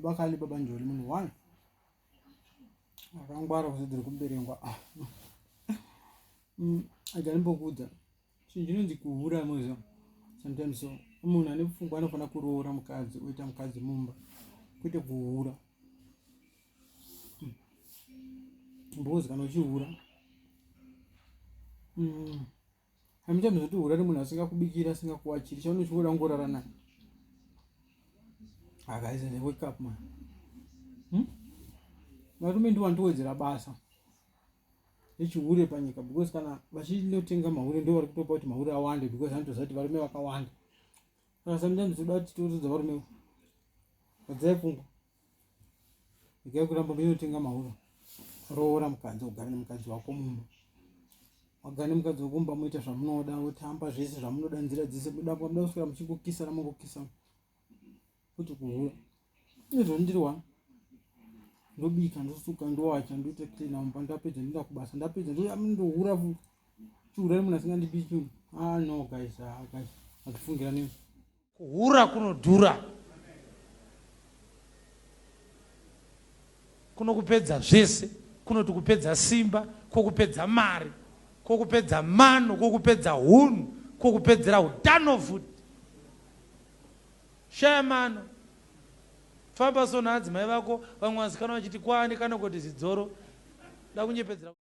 Baba Kali, Baba Njoli munhu one akangwara kuzodzera kumberengwa. Aganimbokuudza chinhu chinonzi kuhura moziva sometimes so munhu ane pfungwa anofanira kuroora mukadzi oita mukadzi mumba kwete kuhura. Because kana uchihura sometimes kuti hura nemunhu asingakubikira asingakuwachiri chaunochingoda kungorara naye. Ah, guys, wake up man. Varume ndiwo vanotowedzera basa rechihure panyika because kana vachinotenga mahure ndo vari kutopa kuti mahure awande because anotoziva kuti varume vakawanda. Saka sometimes toda kuti torodza varume vadzai pfungwa, regai kuramba muchinotenga mahure. Roora mukadzi, ugare nemukadzi wako mumba, wagara nemukadzi wako mumba, moita zvamunoda, wotamba zvese zvamunoda, nzira dzese muda muda kuswera muchingokisana mongokisana kuti kuhura. Izvo ndiri wani, ndobika, ndosuka, ndowacha, ndoita clean mumba, ndapedza ndoenda kubasa, ndapedza ndohura futi. Chihura munhu asingandipi chinhu. Ah no guys, ah guys, hatifungirani. Kuhura kunodhura, kunokupedza zvese, kunoti kupedza simba, kwokupedza mari, kwokupedza mano, kwokupedza hunhu, kwokupedzera utano futi. Shaya mano, famba so naadzimai vako, vamwe vasikana vachiti kwaani kana kuti zidzoro, da kunyepedzera.